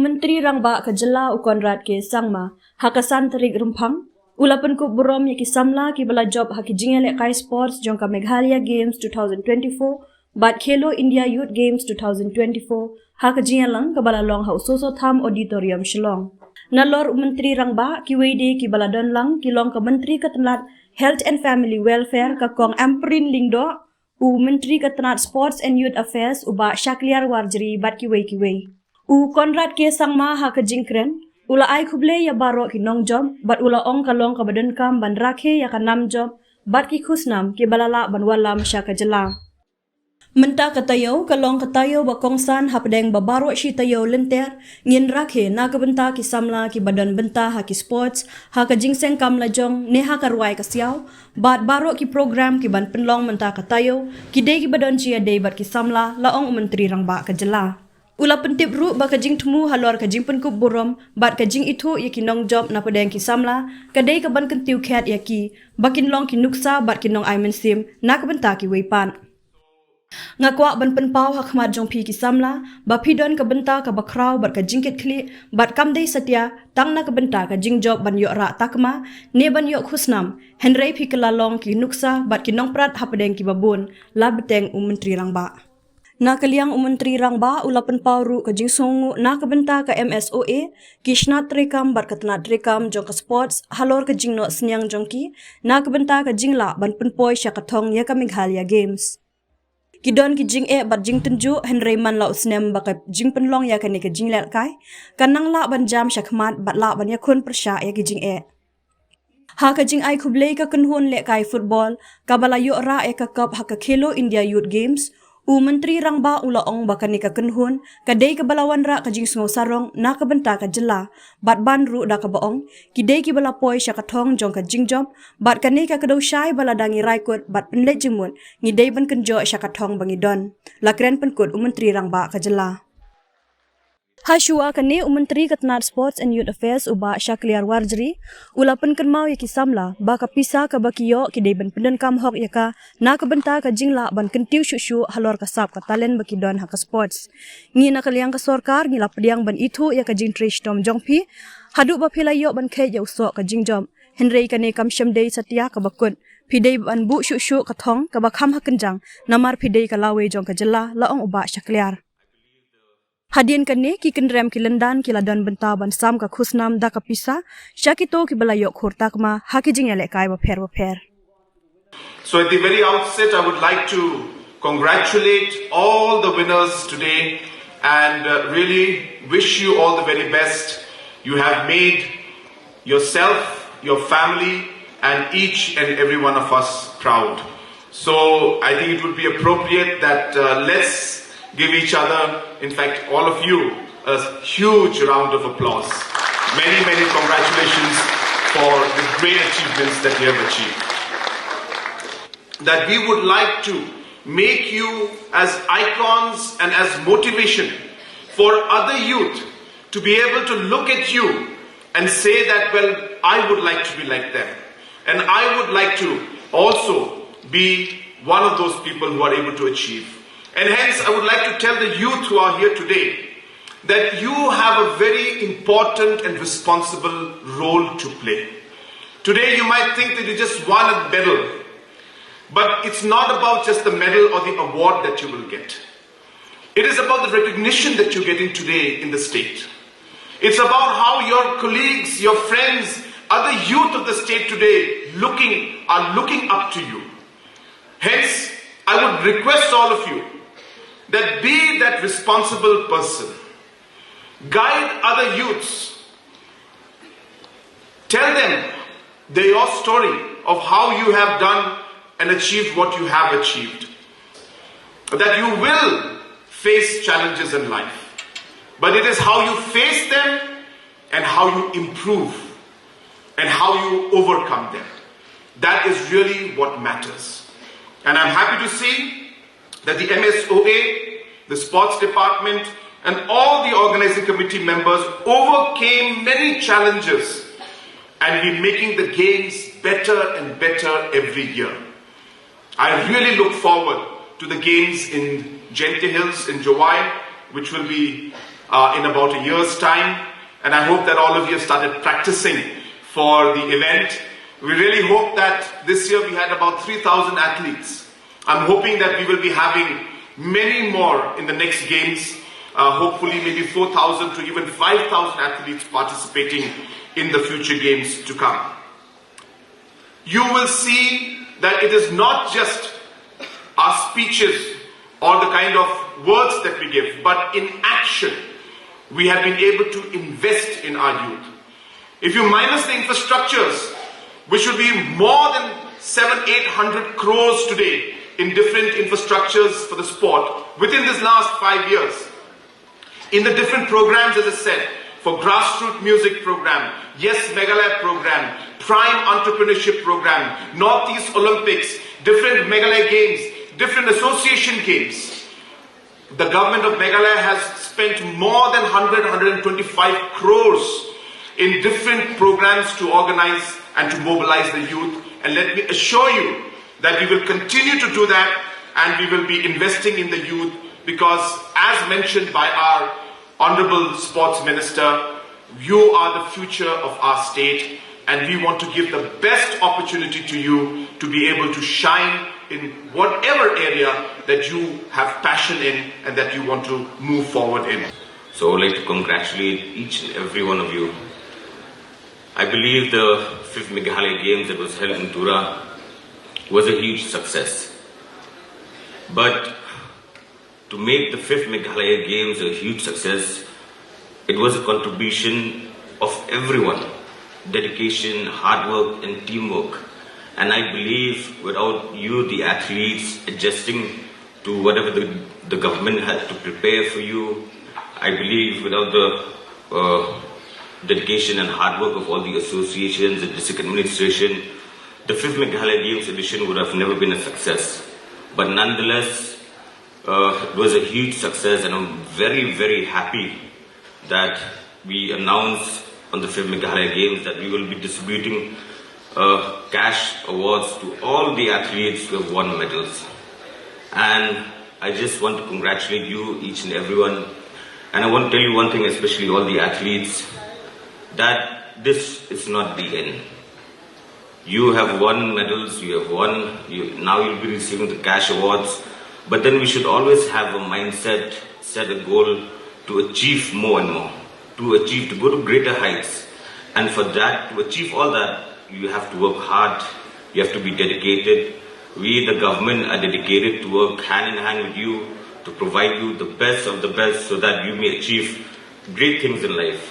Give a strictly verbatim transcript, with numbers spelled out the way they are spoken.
Myntri Rangbah ka jylla u Conrad K Sangma, ha ka san tarik Rymphang, u la pynkup burom ïa ki samla kiba la jop ha ki jingïalehkai sports jong ka Meghalaya Games two thousand twenty-four bad Khelo India Youth Games two thousand twenty-four, ha ka jingïalang kaba la long ha u Soso Tham Auditorium Shillong. Nalor u Myntri Rangbah, kiwei de kiba la don lang ki long ka Myntri ka tnat Health and Family Welfare ka Kong Ampareen Lyngdoh, u Myntri ka tnat Sports and Youth Affairs u Bah Shakliar Warjri bad kiwei kiwei. U Conrad K Sangma, ha ka jingkren, u la ai khublei ïa baroh ki nongjop bad u la ong ka long kaba donkam ban rakhe ïa ka nam jop bad ki khusnam kiba la lah ban wallam sha ka jylla. Mynta ka taïew ka long ka taïew ba kongsan hapdeng ba baroh shi taïew lynter ngin rakhe na ka bynta ki samla kiba don bynta ha ki sports, ha ka jingseng kam lajong ne ha ka rwai ka siaw, bad baroh ki program kiban pynlong mynta ka taïew ki dei kiba don jingïadei bad ki samla, la ong u Myntri Rangbah ka jylla. U la pyntip ruh ba ka jingthmu halor ka jingpynkup burom bad ka jingithuh ïa ki nongjop napdeng ki samla ka dei kaban kyntiew khet ïa ki ba kin long ki nuksa bad ki nongai mynsiem na ka bynta kiwei pat. Nga kwah ban pynpaw ha khmat jong phi ki samla ba phi don ka bynta kaba khraw bad ka jingkitkhlieh, bad kam dei satia tang na ka bynta ka jingjop ban ïoh rah takma ne ban ïoh khusnam, hynrei phi kylla long ki nuksa bad ki nongprat hapdeng kiba bun, la bteng u Myntri Rangbah. Na ka liang u Myntri Rangbah u la pynpaw ruh ka jingsngewnguh na ka bynta ka M S O A, ki shnat treikam bad ka tnat treikam jong ka sports halor ka jingnoh synñiang jong ki na ka bynta ka jinglah ban pynpoi sha ka thong ïa ka Meghalaya Games. Ki don ki jingeh bad jingtynjuh, hynrei man la u snem ba ka jingpynlong ïa kane ka jinglehkai kan nang lah ban jam sha khmat bad lah ban ïakhun pyrshah ïa ki jingeh. Ha ka jingai khublei ka kynhun lehkai football kaba la ïoh rah ïa ka cup ha ka Khelo India Youth Games, u Myntri Rangbah u la ong ba kane ka kynhun ka dei kaba la wanrah ka jingsngew sarong na ka bynta ka jylla, bad ban ruh da kaba ong ki dei kiba la poi sha ka thong jong ka jingjop, bad kane ka kdew shai ba lada ngi rai kut bad pynleit jingmut ngi dei ban kynjoh sha ka thong ba ngi don, la kren pynkut u Myntri Rangbah ka jylla. Ha shuwa kane u Myntri ka tnat Sports and Youth Affairs u Bah Shakliar Warjri u la pynkynmaw ïa ki samla ba ka pisa kaba ki ïoh ki dei ban pyndonkam hok ïa ka na ka bynta ka jinglah ban kyntiew shuh shuh halor ka sap ka talent ba ki don ha ka sports. Ngi na ka liang ka sorkar ngi la pdiang ban ithuh ïa ka jingtrei shitom jong phi haduh ba phi la ïoh ban kheit ïa u soh ka jingjop, hynrei kane kam shym dei satia kaba kut, phi dei ban buh shuh shuh ka thong kaba kham ha kynjang namar phi dei ka lawei jong ka jylla, la ong u Bah Shakliar. Hadien kane ki kynrem ki lyndan ki la don bynta ban sam ka khusnam da ka pisa sha kito kiba la ïoh khur takma ha ki jingïalehkai bapher bapher. So at the very outset, I would like to congratulate all the winners today and uh, really wish you all the very best. You have made yourself, your family, and each and every one of us proud. So I think it would be appropriate that uh, let's give each other, in fact, all of you, a huge round of applause. Many, many congratulations for the great achievements that you have achieved. That we would like to make you as icons and as motivation for other youth to be able to look at you and say that, well, I would like to be like them. And I would like to also be one of those people who are able to achieve. And hence, I would like to tell the youth who are here today that you have a very important and responsible role to play. Today, you might think that you just won a medal, but it's not about just the medal or the award that you will get. It is about the recognition that you're getting today in the state. It's about how your colleagues, your friends, other youth of the state today looking are looking up to you. Hence, I would request all of you that be that responsible person. Guide other youths. Tell them the, your story of how you have done and achieved what you have achieved. That you will face challenges in life, but it is how you face them and how you improve and how you overcome them. That is really what matters. And I'm happy to see that the M S O A, the sports department, and all the organizing committee members overcame many challenges and we're making the games better and better every year. I really look forward to the games in Jaiñtia Hills in Jowai, which will be uh, in about a year's time. And I hope that all of you have started practicing for the event. We really hope that this year we had about three thousand athletes. I'm hoping that we will be having many more in the next games. Uh, hopefully, maybe four thousand to even five thousand athletes participating in the future games to come. You will see that it is not just our speeches or the kind of words that we give, but in action, we have been able to invest in our youth. If you minus the infrastructures, which will be more than seven, eight hundred crores today in different infrastructures for the sport within this last five years, in the different programs, as I said, for grassroots music program, Yes Meghalaya program, Prime Entrepreneurship program, Northeast Olympics, different Meghalaya games, different association games. The government of Meghalaya has spent more than one hundred, one hundred twenty-five crores in different programs to organize and to mobilize the youth. And let me assure you that we will continue to do that, and we will be investing in the youth because, as mentioned by our Honorable Sports Minister, you are the future of our state, and we want to give the best opportunity to you to be able to shine in whatever area that you have passion in and that you want to move forward in. So I would like to congratulate each and every one of you. I believe the fifth Meghalaya Games that was held in Tura was a huge success. But to make the fifth Meghalaya Games a huge success, it was a contribution of everyone, dedication, hard work, and teamwork. And I believe without you, the athletes, adjusting to whatever the, the government had to prepare for you, I believe without the uh, dedication and hard work of all the associations and district administration, the fifth Meghalaya Games edition would have never been a success. But nonetheless, uh, it was a huge success, and I'm very, very happy that we announced on the fifth Meghalaya Games that we will be distributing uh, cash awards to all the athletes who have won medals. And I just want to congratulate you, each and everyone. And I want to tell you one thing, especially all the athletes, that this is not the end. You have won medals, you have won, you, now you'll be receiving the cash awards. But then we should always have a mindset, set a goal to achieve more and more, to achieve, to go to greater heights. And for that, to achieve all that, you have to work hard, you have to be dedicated. We, the government, are dedicated to work hand in hand with you to provide you the best of the best so that you may achieve great things in life.